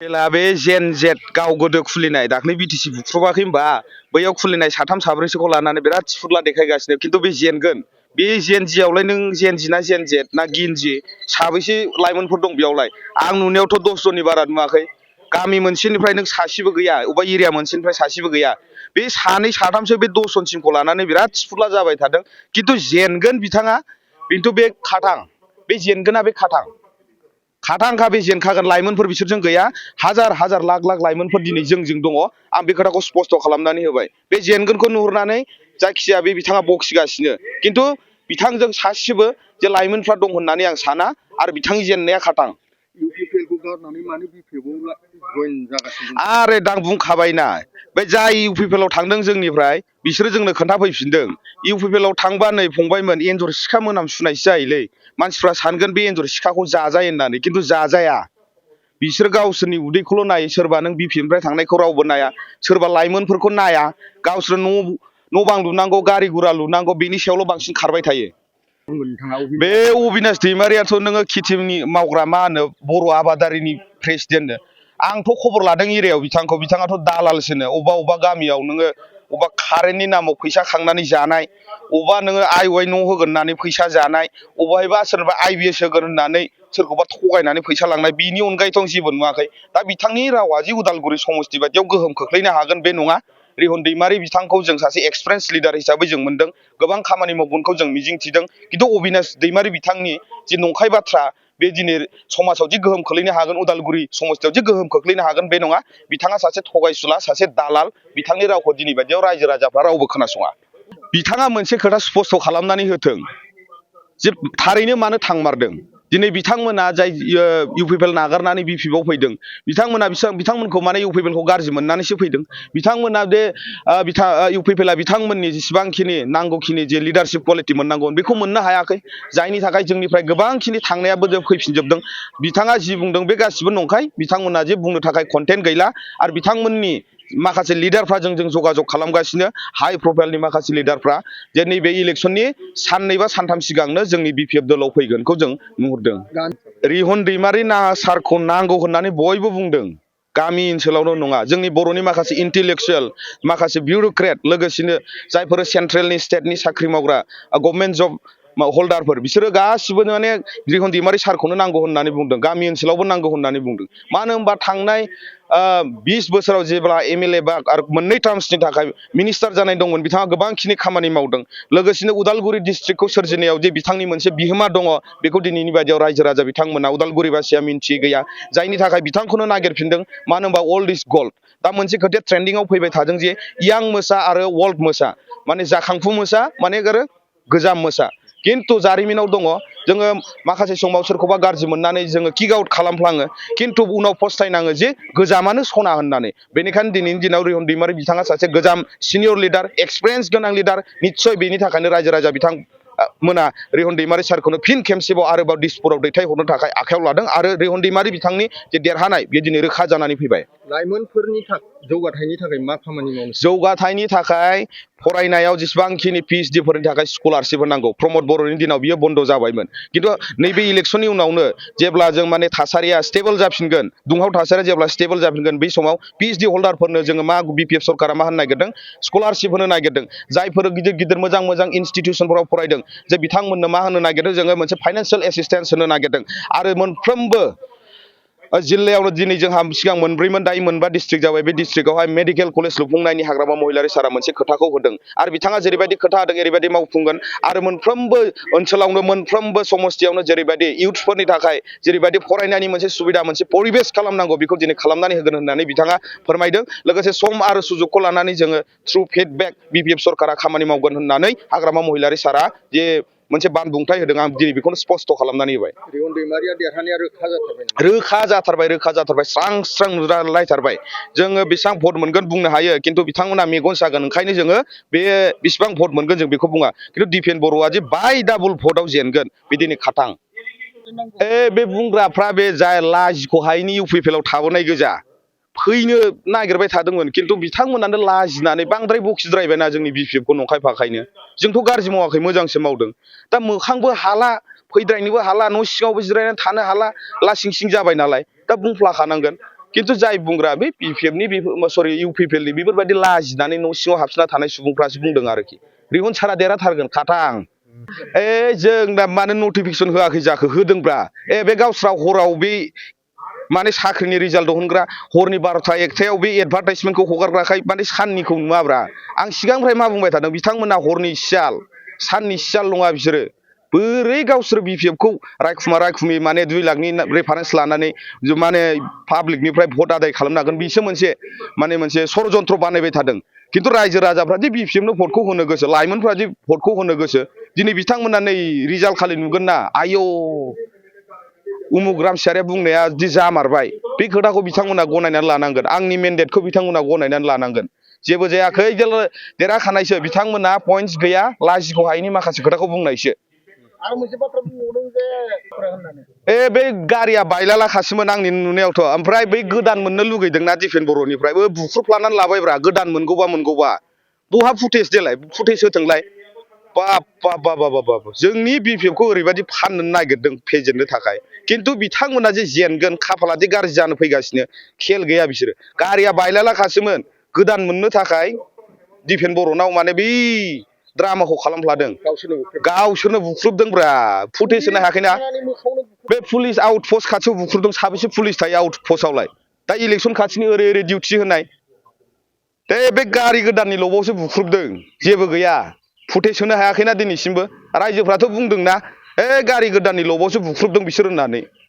जेला बे जेन जेट गाव गोदो खुलिनाय दाख्लै बिटिसि बुख्रुबाखै होनबा बैयाव खुलिनाय साथाम साब्रैसोखौ लानानै बिराद थिफुरला देखायगासिनो खिन्थु बे जेनगोन बे जेन जियावलाय नों जेन जि ना जेन जेट ना गिनजि साबैसे लाइमोनफोर दं बेयावलाय आं नुनायावथ' 10 जननि बारा नुवाखै गामि मोनसेनिफ्राय नों सासेबो गैया अबेबा एरिया मोनसेनिफ्राय सासेबो गैया बे सानै साथामसो बे 10 जनसिमखौ लानानै बिराद थिफुरला जाबाय थादों खिन्थु जेनगोन बिथाङा खिन्थु बे खाथां बे जेनगोना बे खाथांखा बे जेनखागोन लाइमोनफोर बिसोरजों गैया हाजार हाजार लाख लाख लाइमोनफोर दिनै जोंजों दङ आं बे खोथाखौ स्पष्ट खालामनानै होबाय बे जेनगोनखौ नुहुरनानै जायखिजाया बे बिथाङा बखिगासिनो खिन्थु बिथांजों सासेबो जे लाइमोनफ्रा दं होननानै आं साना आरो बिथांनि जेननाया खाथां आरो दां बुंखाबायना बे जाय इउपिपिएलआव थांदों जोंनिफ्राय बिसोरो जोंनो खोन्थाफैफिनदों इउपिपिएलआव थांबा नै फंबायमोन एन्जर सिखा मोनामसुनायसो जायोलै मानसिफ्रा सानगोन बे एन्जर सिखाखौ जाजायो होननानै खिन्थु जाजाया बिसोर गावसोरनि उदैखौल' नायो सोरबा नों बिपिनिफ्राय थांनायखौ रावबो नाया सोरबा लाइमोनफोरखौ नाया गावसोर न' बां लुनांगौ गारि गुरा लुनांगौ बेनि सायावल' बांसिन खारबाय थायो बे अबिनाश दैमारियाथ' नोङो खेथिनि मावग्रा मा होनो बर' आबादारिनि प्रेसिडेन्टनो आंथ' खबर लादों एरियायाव बिथाङाथ' दालालसोनो अबेबा गामियाव नोङो अबेबा कारेन्टनि नामाव फैसा खांनानै जानाय अबेबा नोङो आइ न' होगोन होननानै फैसा जानाय अबेहायबा सोरबा IBS होगोन होननानै सोरखौबा थगायनानै फैसा लांनाय बिनि अनगायैथ' आं जेबो नुवाखै दा बिथांनि रावा जे उदालगुरि समस्ति बायदियाव गोहोम खोख्लैनो हागोन बे नङा रिहन दैमारि बिथांखौ जों सासे एक्सपिरियेन्स लिडार हिसाबै जों मोनदों गोबां खामानि मावगोनखौ जों मिजिंथिदों खिन्थु अबिनाश दैमारि बिथांनि जे नंखाय बाथ्रा बे दिनै समाजाव जे गोहोम खोख्लैनो हागोन उदालगुरि समस्तियाव जे गोहोम खोख्लैनो हागोन बे नङा बिथाङा सासे थगायसुला सासे दालाल बिथांनि रावखौ दिनै बायदियाव रायजो राजाफ्रा रावबो खोनासङा बिथाङा मोनसे खोथा स्पष्ट खालामनानै होथों जे थारैनो मानो थांमारदों दिनै बिथांमोना जाय इउपिपिएल नागारनानै बिपिएफआव फैदों बिथांमोनखौ माने इउपिपिएलखौ गाज्रि मोननानैसो फैदों बिथांमोना बे इउपिपिएलआ बिथांमोननि जेसेबांखिनि नांगौखिनि जे लिडारशिप क्वालिटि मोननांगौ बेखौ मोननो हायाखै जायनि थाखाय जोंनिफ्राय गोबांखिनि थांनायाबो जों फैफिनजोबदों बिथाङा जि बुंदों बे गासिबो नंखाय बिथांमोना जे बुंनो थाखाय कन्टेन्ट गैला आरो बिथांमोननि माखासे लिडारफ्रा जों जगाजग खालामगासिनो हाइ प्रफाइलनि माखासे लिडारफ्रा जे नैबे इलेक्सननि साननै बा सानथाम सिगांनो जोंनि बिपिएफ दलाव फैगोनखौ जों नुहुरदों रिहन दैमारि सारखौ नांगौ होननानै बयबो बुंदों गामि ओनसोलावल' नङा जोंनि बर'नि माखासे इन्टेलेक्सुयेल माखासे बिउरोक्रेट लोगोसेनो जायफोर सेन्ट्रेलनि स्टेटनि साख्रि मावग्रा गभर्नमेन्ट जब हल्दारफोर बिसोरो गासिबो माने रिहन दैमारि सारखौनो नांगौ होननानै बुंदों गामि ओनसोलावबो नांगौ होननानै बुंदों मानो होनबा थांनाय 20 बोसोराव जेब्ला एमएलए बा आरो मोननै टार्मसनि थाखाय मिनिस्टार जानाय दंमोन बिथाङा गोबांखिनि खामानि मावदों लोगोसेनो उदालगुरि डिस्ट्रिक्टखौ सोरजिनायाव जे बिथांनि मोनसे बिहोमा दङ बेखौ दिनैनि बायदियाव रायजो राजा बिथांमोना उदालगुरिबासिया मिन्थियै गैया जायनि थाखाय बिथांखौनो नागिरफिनदों मानो होनबा अल्ड इज गोल्ड दा मोनसे खोथाया ट्रेन्डिंआव फैबाय थादों जे यां मोसा आरो वर्ल्ड मोसा माने जाखांफु मोसा माने आरो गोजाम मोसा खिन्थु जारिमिनाव दङ जोङो माखासे समाव सोरखौबा गाज्रि मोननानै जोङो किक आउट खालामफ्लाङो खिन्थु उनाव पस्तायनाङो जे गोजामानो सना होननानै बेनिखायनो दिनैनि दिनाव रिहन दैमारि बिथाङा सासे गोजाम सिनियर लिडार एक्सपिरियेन्स गोनां लिडार निस्सय बेनि थाखायनो रायजो राजा बिथांमोना रिहन दैमारि सारखौनो फिन खेबसेबाव आरोबाव दिसपुराव दैथायहरनो थाखाय आखायाव लादों आरो रिहन दैमारि बिथांनि जे देरहानाय बे दिनै रोखा जानानै फैबाय लाइमोनफोरनि जौगाथायनि थाखाय मा खामानि मावनो जौगाथायनि थाखाय फरायनायाव जेसेबांखिनि PhD फोरनि थाखाय स्कलारशिप होनांगौ प्रमद बर'नि दिनाव बियो बन्द जाबायमोन खिन्थु नैबे इलेक्सननि उनावनो जेब्ला जों माने थासारिया स्टेबल जाफिनगोन दुंहाव थासारिया जेब्ला स्टेबल जाफिनगोन बै समाव PhD हल्डारफोरनो जोङो मा बिपिएफ सरकारा मा होनो नागिरदों स्कलारशिप होनो नागिरदों जायफोर गिदिर गिदिर मोजां इनस्टिटिउसनफोराव फरायदों जे बिथांमोननो मा होनो नागिरदों जोङो मोनसे फाइनान्सियेल एसिस्टेन्स होनो नागिरदों आरो मोनफ्रोमबो जिल्लायावनो दिनै जोंहा सिगां मोनब्रैमोन दायो मोनबा डिस्ट्रिक्ट जाबाय बे डिस्ट्रिक्टआवहाय मेडिकेल कलेज लुफुंनायनि हाग्रामा महिलारि सारा मोनसे खोथाखौ होदों आरो बिथाङा जेरैबायदि खोथा होदों ओरैबायदि मावफुंगोन आरो मोनफ्रोमबो ओनसोलावनो मोनफ्रोमबो समस्तियावनो जेरैबायदि इउथ्सफोरनि थाखाय जेरैबायदि फरायनायनि मोनसे सुबिदा मोनसे परिबेस खालामनांगौ बेखौ दिनै खालामनानै होगोन होननानै बिथाङा फोरमायदों लोगोसे सम आरो सुजुगखौ लानानै जोङो थ्रु फिडबेक बिपिएफ सरकारा खामानि मावगोन होननानै हाग्रामा महिलारि सारा जे मोनसे बानबुंथाय होदों आं दिनै बेखौनो स्पष्ट खालामनानै होबाय रिहन दैमारिया देरहानाया रोखा जाथारबाय स्रां नुजालायथारबाय जोङो बेसेबां भट मोनगोन बुंनो हायो खिन्थु बिथांमोना मेगन सागोन ओंखायनो जोङो बे बेसेबां भट मोनगोन जों बेखौ बुङा खिन्थु दिपेन बर'आ जे बाय डाबल भटआव जेनगोन बे दिनै खाथां बे बुंग्राफ्रा बे जाय लाजिख' हायैनि इउपिपिएलआव थाबोनाय गोजा फैनो नागिरबाय थादोंमोन खिन्थु बिथांमोनानो लाजिनानै बांद्राय बखिद्रायबायना जोंनि बिपिएफखौ नंखाय फाखायनो जोंथ' गाज्रि मावाखै मोजांसो मावदों दा मोखांबो हाला फैद्रायनोबो हाला न' सिङावबो जिरायनानै थानो हाला लासिं सिं जाबाय नालाय दा बुंफ्लाखानांगोन खिन्थु जाय बुंग्रा बे बिपिएफनि सरि इउपिपिएलनि बेफोरबायदि लाजिनानै न' सिङाव हाबसोना थानाय सुबुंफ्रासो बुंदों आरोखि रिहन सारा देरहाथारगोन खाथां जोंना मानो नटिफिकेसन होआखै जाखो होदोंब्रा बे गावस्रा हराव बे माने साख्रिनि रिजाल्ट दिहुनग्रा हरनि 12टा 1टायाव बे एडभार्टाइजमेन्टखौ हगारग्राखाय माने साननिखौ नुवाब्रा आं सिगांनिफ्राय मा बुंबाय थादों बिथांमोना हरनि सियाल साननि सियाल नङा बिसोरो बोरै गावसोर बिपिएफखौ रायखुमी माने 2 लाखनि रेफारेन्स लानानै माने पाब्लिकनिफ्राय भट आदाय खालामनो हागोन बिसो मोनसे षड़यन्त्र बानायबाय थादों खिन्थु रायजो राजाफ्रा दि बिपिएफनो भटखौ होनो गोसो लाइमोनफ्रा दि भटखौ होनो गोसो दिनै बिथांमोना नै रिजाल्ट खालि नुगोन ना आयौ उमुग रामसियारिया बुंनाया दि जामारबाय बे खोथाखौ बिथांमोना गनायनानै लानांगोन आंनि मेन्डेटखौ बिथांमोना गनायनानै लानांगोन जेबो जायाखै देरहाखानायसो बिथांमोना पइन्टस गैया लाजिख' हायैनि माखासे खोथाखौ बुंनायसो आरो मोनसे बाथ्रा बुंबावदों जे होननानै बे गारिया बायलालाखासोमोन आंनि नुनायावथ' ओमफ्राय बै गोदान मोननो लुगैदोंना दिफेन बर'निफ्रायबो बुख्रुबफ्लानानै लाबायब्रा गोदान मोनगौबा बहा फुटेज देलाय फुटेज होथोंलाय बाब जोंनि बिपिएफखौ ओरैबायदि फाननो नागिरदों फेजेननो थाखाय खिन्थु बिथांमोना जे जेनगोन खाफालादि गाज्रि जानो फैगासिनो खेल गैया बिसोरो गारिया बायलालाखासोमोन गोदान मोननो थाखाय दिफेन बर'नाव माने बै ड्रामाखौ खालामफ्लादों गावसोरनो बुख्रुबदोंब्रा फुटेज होनो हायाखैना बे पुलिस आउटपस्ट खाथियाव बुख्रुबदों साबेसे पुलिस थायो आउटपस्टआवलाय दा इलेक्सन खाथिनि ओरै डिउटि होनाय बे गारि गोदाननि लबावसो बुख्रुबदों जेबो गैया फुटेज होनो हायाखैना दिनैसिमबो रायजोफ्राथ' बुंदोंना गारि गोदाननि लबावसो बुख्रुबदों बिसोर होननानै